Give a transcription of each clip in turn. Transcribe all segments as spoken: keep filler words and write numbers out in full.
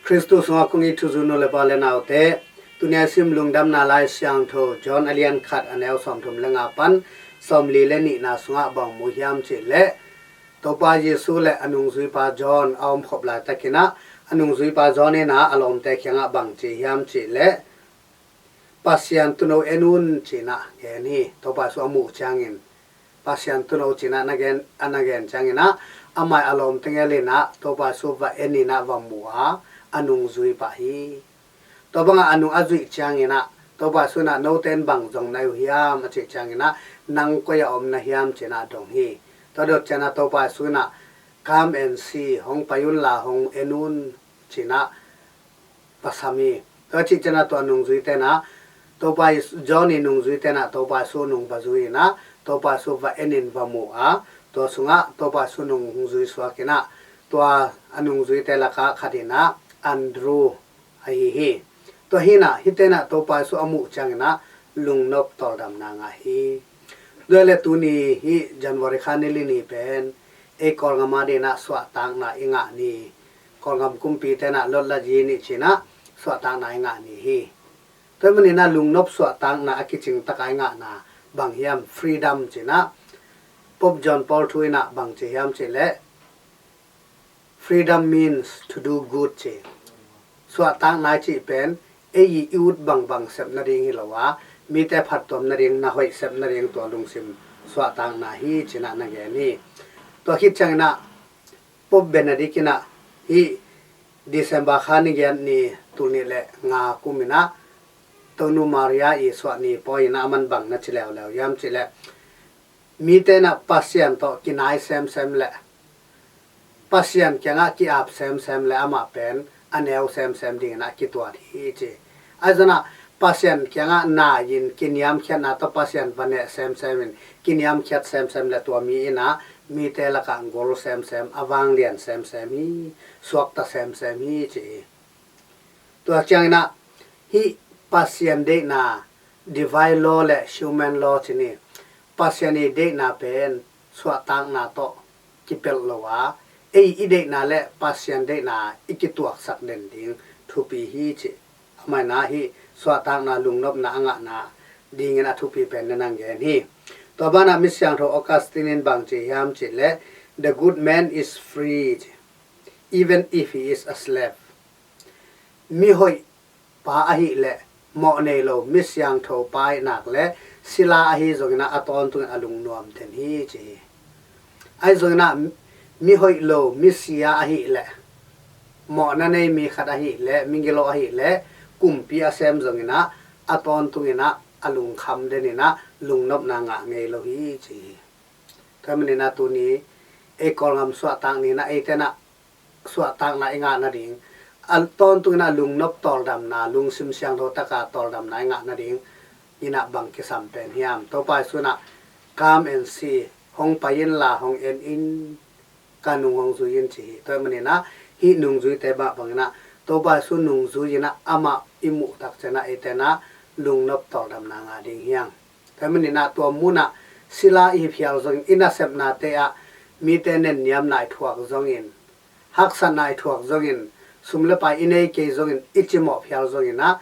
Khristu sungah kong it thuzui nu le pa le naute, tuni a sim Lungdamna Lai Siangtho John a lian khat a neu sawmthum le nga pan sawmli le nihna sungah bang mu hiam cih leh, Topa Jesu le a nungzuipa John a omkhop laitakin ah, a nungzuipa John in ah a lawmte kiangah bang ci hiam cih leh, Pasian tuuno en un ci-in ah gen hi. Topa Jesu a muh ciangin, Pasian tuuno ci-in ah na gen, a na gen ciangin ah, amah a lawmte ngelin ah Topa Jesu va enin ah va mu a, a nungzui pah hi. Tua bangah a nung a zuih ciangin ah, Topa Jesu in ah, "Note in bang zong na hi uh hiam?" a cih ciangin ah, "Nang koi ah om na hiam?" ci-in ah dong hi. Tua dot ciangin ah Topa Jesu in ah, "Come and see, hong pai unla hong en un," ci-in ah va sam hi. Tua cih ciangin ah tua nungzuite in ah, Topa Jesu, John i nungzuite in ah Topa Jesu nung va zui-in ah, Topa Jesu va enin va mu a, tua sungah Topa Jesu nung hong zui suakin ah, tua a nungzuite lakah khat in ah Andrew ahi hi. Tua hi-in ah, hihte in ah Topa Jesu a muh ciangin ah lungnop tawldamna ngah hi. Tua leh tuni hih January kha ni li ni pen ei Kawlgam adingin ah suahtakna i ngah ni, Kawlgam kumpite in ah lotlayi ni ci-in ah suahtakna i ngah ni hi. Tua ahih manin ah lungnop suahtakna a kicing takin i ngahna bang hiam? Freedom ci-in ah Pope John Paul thu in ah bang ci hiam cih leh, "Freedom means to do good," ci. Suahtakna i cih pen ei i ut bangbang sep nading hi lo a, mite phattuam nading, na hoih sep nading, tua lungsim suahtakna hi ci-in ah na gen hi. Tua khit ciangin ah Pope Benedict in ah hih December kha ni giat ni, tul nih le nga kum in ah Tonu Maria i suah ni pawi in ah aman bang na ci leuleu hiam cih leh, mite in ah Pasian tawh kinai semsem le Pasian kiangah ki-ap semsem le amah pen a neu semsem dingin ah kituat hi ci. Ahi zongin ah Pasian kiangah nai-in kiniamkhiatna tawh Pasian va neh semsem in kiniamkhiat semsem le tua mi in ah mite lakah gol semsem, a vanglian semsem hi, suakta semsem hi ci hi. Tua ciangin ah hih Pasian deihna, divine law le human law ci ni, Pasian i deihna pen suahtakna tawh kipelh lo a, ei i deihna le Pasian deihna i kituaksak den ding thupi hi ci. Amah in ah hih suahtakna lungnopna a ngahna dingin a thupi pen na nang gen hi. Tua banah Misiangtho Augustine in bang ci hiam cih leh, "The good man is free, even if he is a slave." Mihoih pa ahih leh, mawh nei lo misiangtho pa ahih nak leh sila ahi zongin ah a tawntungin a lungnuam den hi ci hi. Ahi zongin ah mihoih lo misia ahih leh, mawhna nei mi khat ahih leh, migilo ahih leh, kumpi a sem zongin ah a tawntungin ah a lungkham den in ah lungnopna ngah ngei lo hi ci hi. Tua ahih manin ah tuni ei Kawlgam suahtak ni in ah eite in ah suahtakna i ngah nading, a tawntungin ah lungnop tawldamna, lungsim siangtho taka tawldamna i ngah nading in ah bang kisam pen hiam? Topa Jesu in ah, "Come and see, hong pai inla hong en in, ka nung hong zui in," ci hi. Tua ahih manin ah hih nungzuite mah bangin ah Topa Jesu nungzui in ah amah i muh tak ciangin ah eite in ah lungnop tawldamna ngah ding hi hang. Tua ahih manin ah tua mun ah sila i hi phial zongin, i nasepnate ah mite nenniamna i thuak zongin, haksatna i thuak zongin, sum le pai i nei kei zongin, i cimawh phial zongin ah,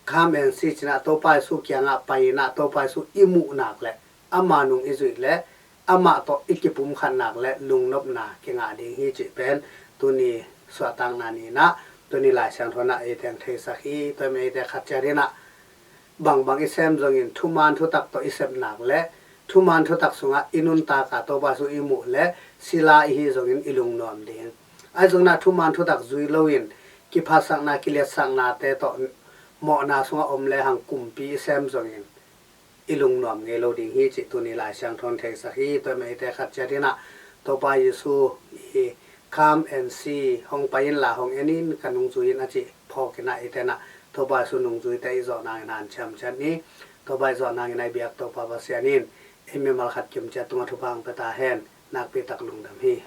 "Come and see," ci-in ah Topa Jesu kiangah pai in ah Topa Jesu i muh nak leh, ama nung i zuih leh, amah tawh i kipumkhat nak leh lungnopna kingah ding hi cih pen tuni suahtakna ni in ah, tuni Lai Siangtho in ah eite hong theisak hi. Tua ahih manin eite khat ciat in ah bangbang i sem zongin thuman thutak tawh i sep nak leh, thuman thutak sungah i nuntak a Topa Jesu i muh leh sila i hi zongin i lungnuam ding. Ahi zongin ah thuman thutak zui loin kiphatsakna, kiliatsaknate tawh mawhna sungah om lehang kumpi i sem zongin i lungnuam ngei lo ding hi cih tuni Lai Siangtho in theisak hi. Tua ahih manin eite khat ciat in ah Topa Jesu i, "Come and see, hong pai inla hong en in, ka nung zui in," a cih phawk in ah eite in ah Topa Jesu nungzuite i zawh nangin hanciam ciat ni. Topa i zawh nangin a i biak Topa Pasian in ei mimal khat kim ciat tungah thupha hong pia ta hen. Nakpi tak lungdam hi.